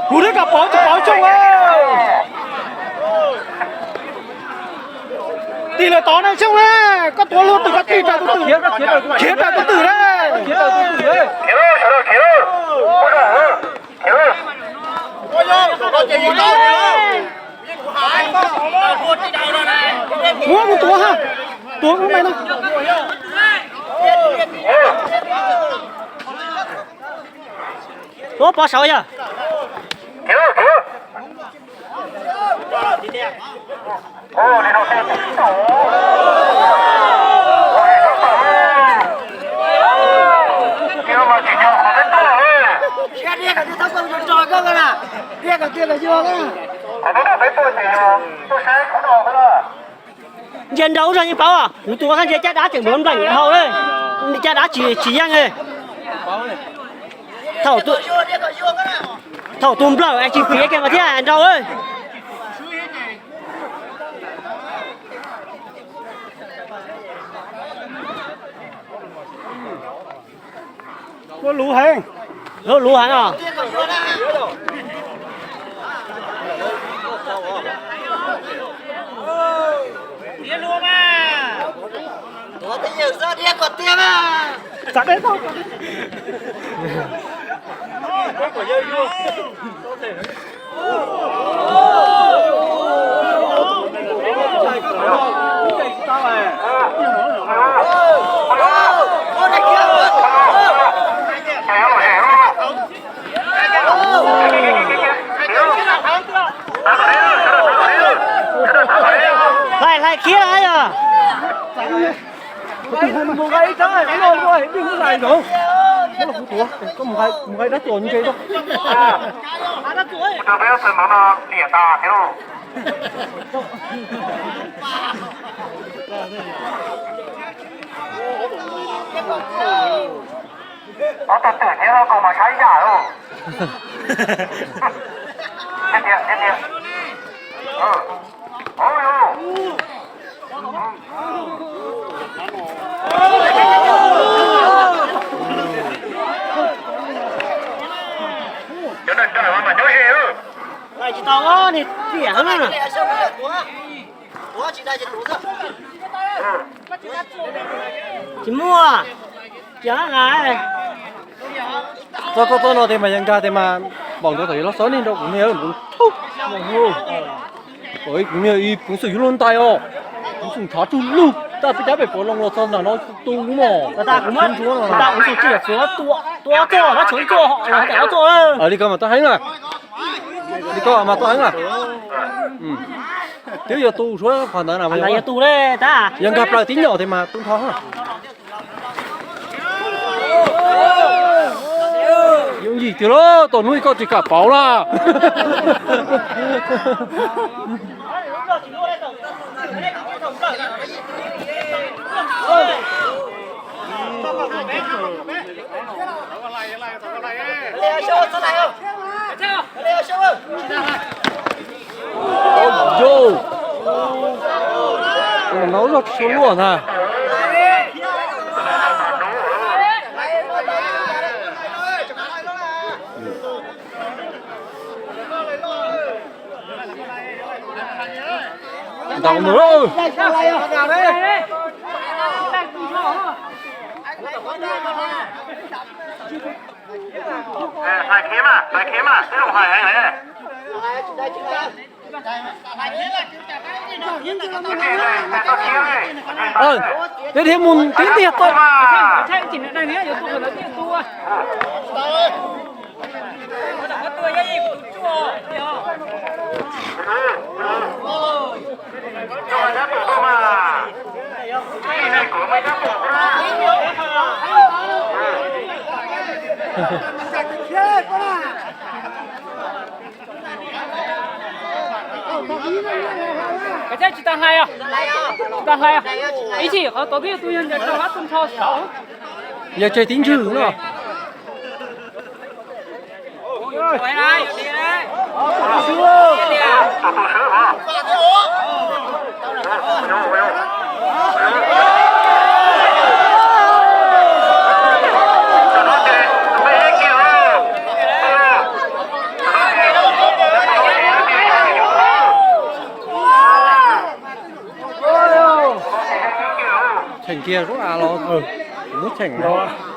Kuv thiab Kab Pov tsis pom Xyooj. Tig lawm tod ne Xyooj na, koj tuav luag twg koj tig raws tus twg, khiav raws tus twg na. Muab mus tuav ha, tuav ub me no. Tuav pov saud yog. Ntsia nrau zog yeej paub, kuv tus ua hab ntsia caj dab tseem npleem npleem dhau, caj dab tsis yeej. Thaum tus nplawm es tsis piav kiag mas thiaj nrau. Luv luv heev. Luv luv heev os. Hlais hlais khiab yog. Mus nqa ib rab, ib loj luaj, ib loj lais zoov. Muab los kuv tuav, koj mus nqa dab tuam ntse tuaj. Ob tug twm thiab koj mas saib yam lauj. Thiab tias, thiab tias. Cov neeg raws mas nyob ze. Tsis tau, nws tiam heev na. Tsis muaj. Txog koj txoj no tes mas yog nkag tes mas npaum nkaus tom yuav los xav nej nrau kuv niag mus thub. Kuv niag ib peev xwm yuav luag ntais os. Peev xwm ntshav tsuj lug, tab peb cab pem Puav Loos los txog ntawm no tu lub mos. Kuv txog tsiaj txuav tua ob txoj, tab tshuav ib txoj los hais tias ob txoj. Li ko mas tau heev na. Li ko mas tau heev na. Twb yog tu suav qhov ntawd na. Yog nkag plaws tib nyom tes mas tu nrho. Yooj yim tiag lauj, tau hnub ib koj tsis kam pauv na. Ov, nau zog tsis tshua luaj ntag. Ntau mus. Hlais khiav mas, hlais khiav mas, twb zoo hais heev li. Tib thiab mus tib tiag tau. Koj tsis tau hlais os? Tsis tau hlais os? Ib chim qhov tod twb yog tus yog ncaws rau hab tus nrho saud. Yog tseg tib ntswg no. Cheem kiag lub av los, muab cheem los.